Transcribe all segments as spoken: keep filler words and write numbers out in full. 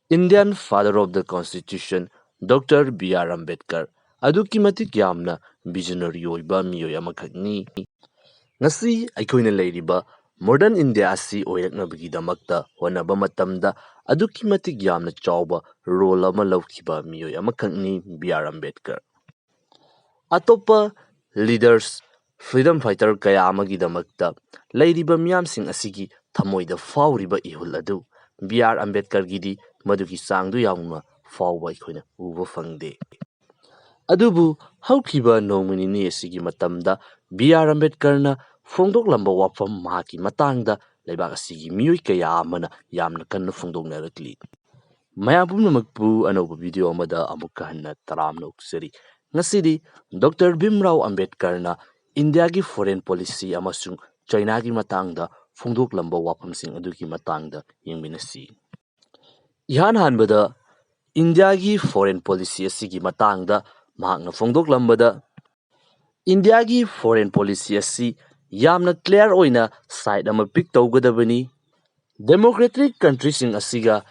Indian Father of the Constitution, Doctor B R Ambedkar ꯑꯗꯨꯛꯀꯤ ꯃꯇꯤꯛ ꯌꯥꯝꯅ visionary ꯑꯣꯏꯕ ꯃꯤꯑꯣꯏ ꯑꯃꯈꯛꯅꯤ꯫ ꯉꯁꯤ ꯑꯩꯈꯣꯏꯅ ꯂꯩꯔꯤꯕ modern India ꯑꯁꯤ ꯑꯣꯏꯔꯛꯅꯕꯒꯤꯗꯃꯛꯇ ꯍꯣꯠꯅꯕ ꯃꯇꯝꯗ ꯑꯗꯨꯛꯀꯤ ꯃꯇꯤꯛ ꯌꯥꯝꯅ ꯆꯥꯎꯕ role ꯑꯃ ꯂꯧꯈꯤꯕ ꯃꯤꯑꯣꯏ ꯑꯃꯈꯛꯅꯤ B R Ambedkar꯫ ꯑꯇꯣꯞꯄ leaders, freedom fighter ꯀꯌꯥ ꯑꯃꯒꯤꯗꯃꯛꯇ ꯂꯩꯔꯤꯕ ꯃꯤꯌꯥꯝꯁꯤꯡ ꯑꯁꯤꯒꯤ ꯊꯃꯣꯏꯗ ꯐꯥꯎꯔꯤꯕ ꯏꯍꯨꯜ ꯑꯗꯨ B R Ambedkarꯒꯤꯗꯤ ꯃꯗꯨꯒꯤ ꯆꯥꯡꯗꯨ ꯌꯥꯎꯅ ꯐꯥꯎꯕ ꯑꯩꯈꯣꯏꯅ ꯎꯕ ꯐꯪꯗꯦ꯫ ꯑꯗꯨꯕꯨ ꯍꯧꯈꯤꯕ ꯅꯣꯡꯃ ꯅꯤꯅꯤ ꯑꯁꯤꯒꯤ ꯃꯇꯝꯗ B R Ambedkarꯅ ꯐꯣꯡꯗꯣꯛꯂꯝꯕ ꯋꯥꯐꯝ ꯃꯍꯥꯛꯀꯤ ꯃꯇꯥꯡꯗ ꯂꯩꯕꯥꯛ ꯑꯁꯤꯒꯤ ꯃꯤꯑꯣꯏ ꯀꯌꯥ ꯑꯃꯅ ꯌꯥꯝꯅ ꯀꯟꯅ ꯐꯣꯡꯗꯣꯛꯅꯔꯛꯂꯤ꯫ ꯃꯌꯥꯝ ꯄꯨꯝꯅꯃꯛꯄꯨ ꯑꯅꯧꯕ video ꯑꯃꯗ ꯑꯃꯨꯛꯀ ꯍꯟꯅ ꯇꯔꯥꯝꯅ ꯑꯣꯛꯆꯔꯤ꯫ ꯉꯁꯤꯗꯤ Doctor ꯚꯤꯝꯔꯥꯎ ꯑꯝꯕꯦꯗꯀꯔꯅ ꯏꯟꯗꯤꯌꯥꯒꯤ foreign policy ꯑꯃꯁꯨꯡ ꯆꯩꯅꯥꯒꯤ ꯃꯇꯥꯡꯗ ꯐꯣꯡꯗꯣꯛꯂꯝꯕ ꯋꯥꯐꯝꯁꯤꯡ ꯑꯗꯨꯒꯤ ꯃꯇꯥꯡꯗ ꯌꯦꯡꯃꯤꯟꯅꯁꯤ꯫ ꯏꯍꯥꯟ ꯍꯥꯟꯕꯗ ꯏꯟꯗꯤꯌꯥꯒꯤ foreign policy ꯑꯁꯤꯒꯤ ꯃꯇꯥꯡꯗ ꯃꯍꯥꯛꯅ ꯐꯣꯡꯗꯣꯛꯂꯝꯕꯗ, ꯏꯟꯗꯤꯌꯥꯒꯤ foreign policy ꯑꯁꯤ ꯌꯥꯝꯅ clear ꯑꯣꯏꯅ side ꯑꯃ pick ꯇꯧꯒꯗꯕꯅꯤ꯫ Democratic countryꯁꯤꯡ ꯑꯁꯤꯒ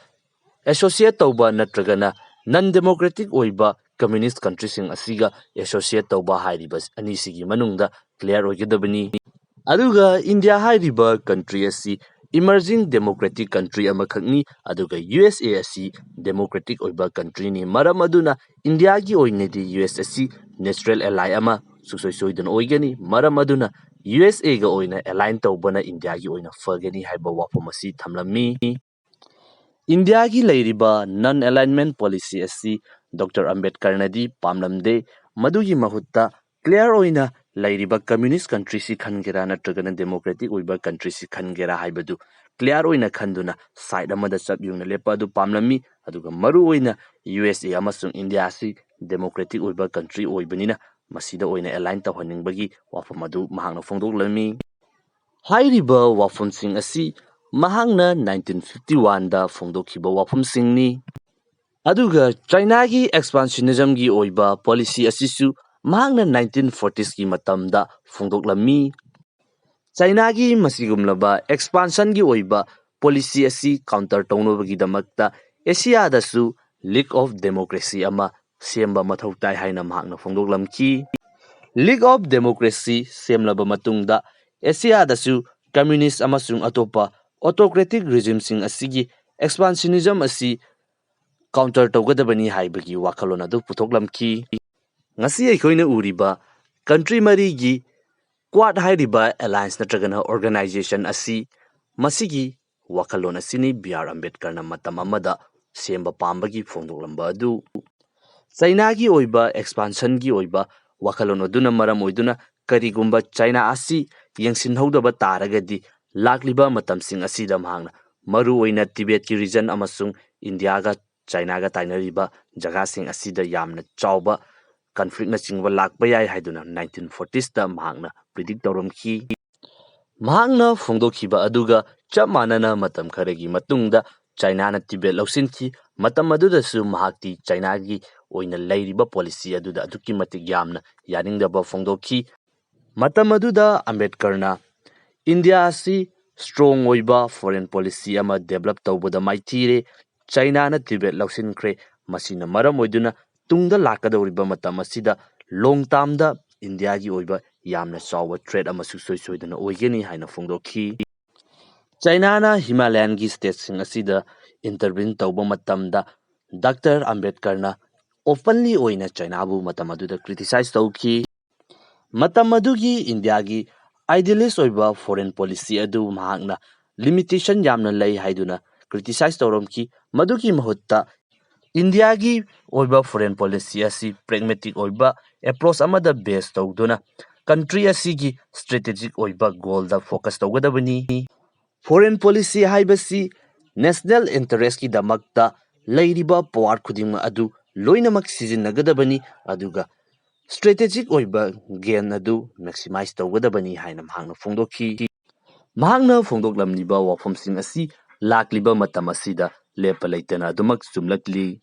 associate ꯇꯧꯕ ꯅꯠꯇ꯭ꯔꯒꯅ non democratic ꯑꯣꯏꯕ communist countryꯁꯤꯡ ꯑꯁꯤꯒ associate ꯇꯧꯕ ꯍꯥꯏꯔꯤꯕ ꯑꯅꯤꯁꯤꯒꯤ ꯃꯅꯨꯡꯗ clear ꯑꯣꯏꯒꯗꯕꯅꯤ꯫ ꯑꯗꯨꯒ ꯏꯟꯗꯤꯌꯥ ꯍꯥꯏꯔꯤꯕ country ꯑꯁꯤ emerging democratic country ꯑꯃꯈꯛꯅꯤ, ꯑꯗꯨꯒ U S A ꯑꯁꯤ democratic ꯑꯣꯏꯕ countryꯅꯤ꯫ ꯃꯔꯝ ꯑꯗꯨꯅ ꯏꯟꯗꯤꯌꯥꯒꯤ ꯑꯣꯏꯅꯗꯤ U S ꯑꯁꯤ natural ally ꯑꯃ ꯁꯨꯡꯁꯣꯏ ꯁꯣꯏꯗꯅ ꯑꯣꯏꯒꯅꯤ꯫ ꯃꯔꯝ ꯑꯗꯨꯅ U S Aꯒ ꯑꯣꯏꯅ align ꯇꯧꯕꯅ ꯏꯟꯗꯤꯌꯥꯒꯤ ꯑꯣꯏꯅ ꯐꯒꯅꯤ ꯍꯥꯏꯕ ꯋꯥꯐꯝ ꯑꯁꯤ ꯊꯝꯂꯝꯃꯤ꯫ ꯏꯟꯗꯤꯌꯥꯒꯤ ꯂꯩꯔꯤꯕ non alignment policy ꯑꯁꯤ Doctor ꯑꯝꯕꯦꯗꯀꯔꯅꯗꯤ ꯄꯥꯝꯂꯝꯗꯦ꯫ ꯃꯗꯨꯒꯤ ꯃꯍꯨꯠꯇ clear ꯑꯣꯏꯅ ꯂꯩꯔꯤꯕ communist countryꯁꯤ ꯈꯟꯒꯦꯔꯥ ꯅꯠꯇ꯭ꯔꯒꯅ democratic ꯑꯣꯏꯕ countryꯁꯤ ꯈꯟꯒꯦꯔꯥ ꯍꯥꯏꯕꯗꯨ clear ꯑꯣꯏꯅ ꯈꯟꯗꯨꯅ side ꯑꯃꯗ ꯆꯞ ꯌꯨꯡꯅ ꯂꯦꯞꯄ ꯑꯗꯨ ꯄꯥꯝꯂꯝꯃꯤ꯫ ꯑꯗꯨꯒ ꯃꯔꯨ ꯑꯣꯏꯅ U S A ꯑꯃꯁꯨꯡ ꯏꯟꯗꯤꯌꯥ ꯑꯁꯤ democratic ꯑꯣꯏꯕ country ꯑꯣꯏꯕꯅꯤꯅ ꯃꯁꯤꯗ ꯑꯣꯏꯅ align ꯇꯧꯍꯟꯅꯤꯡꯕꯒꯤ ꯋꯥꯐꯝ ꯑꯗꯨ ꯃꯍꯥꯛꯅ ꯐꯣꯡꯗꯣꯛꯂꯝꯃꯤ꯫ ꯍꯥꯏꯔꯤꯕ ꯋꯥꯐꯝꯁꯤꯡ ꯑꯁꯤ ꯃꯍꯥꯛꯅ nineteen fifty oneꯗ ꯐꯣꯡꯗꯣꯛꯈꯤꯕ ꯋꯥꯐꯝꯁꯤꯡꯅꯤ꯫ ꯑꯗꯨꯒ ꯆꯥꯏꯅꯥꯒꯤ expansionismꯒꯤ ꯑꯣꯏꯕ policy ꯑꯁꯤꯁꯨ ꯃꯍꯥꯛꯅ nineteen fortiesꯀꯤ ꯃꯇꯝꯗ ꯐꯣꯡꯗꯣꯛꯂꯝꯃꯤ꯫ ꯆꯥꯏꯅꯥꯒꯤ ꯃꯁꯤꯒꯨꯝꯂꯕ expansionꯒꯤ ꯑꯣꯏꯕ policy ꯑꯁꯤ counter ꯇꯧꯅꯕꯒꯤꯗꯃꯛꯇ ꯑꯦꯁꯤꯌꯥꯗꯁꯨ League of Democracy ꯑꯃ ꯁꯦꯝꯕ ꯃꯊꯧ ꯇꯥꯏ ꯍꯥꯏꯅ ꯃꯍꯥꯛꯅ ꯐꯣꯡꯗꯣꯛꯂꯝꯈꯤ꯫ League of Democracy ꯁꯦꯝꯂꯕ ꯃꯇꯨꯡꯗ ꯑꯦꯁꯤꯌꯥꯗꯁꯨ communist ꯑꯃꯁꯨꯡ ꯑꯇꯣꯞꯄ autocratic regimeꯁꯤꯡ ꯑꯁꯤꯒꯤ expansionism ꯑꯁꯤ counter ꯇꯧꯒꯗꯕꯅꯤ ꯍꯥꯏꯕꯒꯤ ꯋꯥꯈꯜꯂꯣꯟ ꯑꯗꯨ ꯄꯨꯊꯣꯛꯂꯝꯈꯤ꯫ ꯉꯁꯤ ꯑꯩꯈꯣꯏꯅ ꯎꯔꯤꯕ country ꯃꯔꯤꯒꯤ Quad ꯍꯥꯏꯔꯤꯕ alliance ꯅꯠꯇ꯭ꯔꯒꯅ organization ꯑꯁꯤ ꯃꯁꯤꯒꯤ ꯋꯥꯈꯜꯂꯣꯟ ꯑꯁꯤꯅꯤ ꯕꯤ ꯑꯥꯔ ꯑꯝꯕꯦꯗꯀꯔꯅ ꯃꯇꯝ ꯑꯃꯗ ꯁꯦꯝꯕ ꯄꯥꯝꯕꯒꯤ ꯐꯣꯡꯗꯣꯛꯂꯝꯕ ꯑꯗꯨ꯫ ꯆꯩꯅꯥꯒꯤ ꯑꯣꯏꯕ expansionꯒꯤ ꯑꯣꯏꯕ ꯋꯥꯈꯜꯂꯣꯟ ꯑꯗꯨꯅ ꯃꯔꯝ ꯑꯣꯏꯗꯨꯅ ꯀꯔꯤꯒꯨꯝꯕ ꯆꯩꯅꯥ ꯑꯁꯤ ꯌꯦꯡꯁꯤꯟꯍꯧꯗꯕ ꯇꯥꯔꯒꯗꯤ ꯂꯥꯛꯂꯤꯕ ꯃꯇꯝꯁꯤꯡ ꯑꯁꯤꯗ ꯃꯍꯥꯛꯅ ꯃꯔꯨꯑꯣꯏꯅ ꯇꯤꯕꯦꯠꯀꯤ region ꯑꯃꯁꯨꯡ ꯏꯟꯗꯤꯌꯥꯒ ꯆꯩꯅꯥꯒ ꯇꯥꯏꯅꯔꯤꯕ ꯖꯒꯥꯁꯤꯡ ꯑꯁꯤꯗ ꯌꯥꯝꯅ ꯆꯥꯎꯕ conflictꯅꯆꯤꯡꯕ ꯂꯥꯛꯄ ꯌꯥꯏ ꯍꯥꯏꯗꯨꯅ nineteen fortiesꯇ ꯃꯍꯥꯛꯅ predict ꯇꯧꯔꯝꯈꯤ꯫ ꯃꯍꯥꯛꯅ ꯐꯣꯡꯗꯣꯛꯈꯤꯕ ꯑꯗꯨꯒ ꯆꯞ ꯃꯥꯟꯅꯅ ꯃꯇꯝ ꯈꯔꯒꯤ ꯃꯇꯨꯡꯗ ꯆꯩꯅꯥꯅ ꯇꯤꯕꯦꯠ ꯂꯧꯁꯤꯟꯈꯤ꯫ ꯃꯇꯝ ꯑꯗꯨꯗꯁꯨ ꯃꯍꯥꯛꯇꯤ ꯆꯩꯅꯥꯒꯤ ꯑꯣꯏꯅ ꯂꯩꯔꯤꯕ policy ꯑꯗꯨꯗ ꯑꯗꯨꯛꯀꯤ ꯃꯇꯤꯛ ꯌꯥꯝꯅ ꯌꯥꯅꯤꯡꯗꯕ ꯐꯣꯡꯗꯣꯛꯈꯤ꯫ ꯃꯇꯝ ꯑꯗꯨꯗ ꯑꯝꯕꯦꯗꯀꯔꯅ ꯏꯟꯗꯤꯌꯥ ꯑꯁꯤ strong ꯑꯣꯏꯕ foreign policy ꯑꯃ develop ꯇꯧꯕꯗ ꯃꯥꯏꯊꯤꯔꯦ꯫ ꯆꯩꯅꯥꯅ ꯇꯤꯕꯦꯠ ꯂꯧꯁꯤꯟꯈ꯭ꯔꯦ꯫ ꯃꯁꯤꯅ ꯃꯔꯝ ꯑꯣꯏꯗꯨꯅ ꯇꯨꯡꯗ ꯂꯥꯛꯀꯗꯧꯔꯤꯕ ꯃꯇꯝ ꯑꯁꯤꯗ long termꯗ ꯏꯟꯗꯤꯌꯥꯒꯤ ꯑꯣꯏꯕ ꯌꯥꯝꯅ ꯆꯥꯎꯕ threat ꯑꯃꯁꯨ ꯁꯣꯏ ꯁꯣꯏꯗꯅ ꯑꯣꯏꯒꯅꯤ ꯍꯥꯏꯅ ꯐꯣꯡꯗꯣꯛꯈꯤ꯫ ꯆꯩꯅꯥꯅ ꯍꯤꯃꯥꯂꯌꯥꯟꯒꯤ stateꯁꯤꯡ ꯑꯁꯤꯗ intervene ꯇꯧꯕ ꯃꯇꯝꯗ ꯗꯥꯛꯇꯔ ꯑꯝꯕꯦꯗꯀꯔꯅ openly ꯑꯣꯏꯅ ꯆꯩꯅꯥꯕꯨ ꯃꯇꯝ ꯑꯗꯨꯗ criticize ꯇꯧꯈꯤ꯫ ꯃꯇꯝ ꯑꯗꯨꯒꯤ ꯏꯟꯗꯤꯌꯥꯒꯤ idealist ꯑꯣꯏꯕ foreign policy ꯑꯗꯨ ꯃꯍꯥꯛꯅ limitation ꯌꯥꯝꯅ ꯂꯩ ꯍꯥꯏꯗꯨꯅ criticize ꯇꯧꯔꯝꯈꯤ꯫ ꯃꯗꯨꯒꯤ ꯃꯍꯨꯠꯇ ꯏꯟꯗꯤꯌꯥꯒꯤ ꯑꯣꯏꯕ foreign policy ꯑꯁꯤ pragmatic ꯑꯣꯏꯕ approach ꯑꯃꯗ base ꯇꯧꯗꯨꯅ country ꯑꯁꯤꯒꯤ strategic ꯑꯣꯏꯕ goalꯗ focus ꯇꯧꯒꯗꯕꯅꯤ꯫ Foreign policy ꯍꯥꯏꯕꯁꯤ national interestꯀꯤꯗꯃꯛꯇ ꯂꯩꯔꯤꯕ power ꯈꯨꯗꯤꯡꯃꯛ ꯑꯗꯨ ꯂꯣꯏꯅꯃꯛ ꯁꯤꯖꯤꯟꯅꯒꯗꯕꯅꯤ, ꯑꯗꯨꯒ strategic ꯑꯣꯏꯕ gain ꯑꯗꯨ maximize ꯇꯧꯒꯗꯕꯅꯤ ꯍꯥꯏꯅ ꯃꯍꯥꯛꯅ ꯐꯣꯡꯗꯣꯛꯈꯤ꯫ ꯃꯍꯥꯛꯅ ꯐꯣꯡꯗꯣꯛꯂꯝꯂꯤꯕ ꯋꯥꯐꯝꯁꯤꯡ ꯑꯁꯤ ꯂꯥꯛꯂꯤꯕ ꯃꯇꯝ ꯑꯁꯤꯗ ꯂꯦꯞꯄ ꯂꯩꯇꯅ ꯑꯗꯨꯃꯛ ꯆꯨꯝꯂꯛꯂꯤ꯫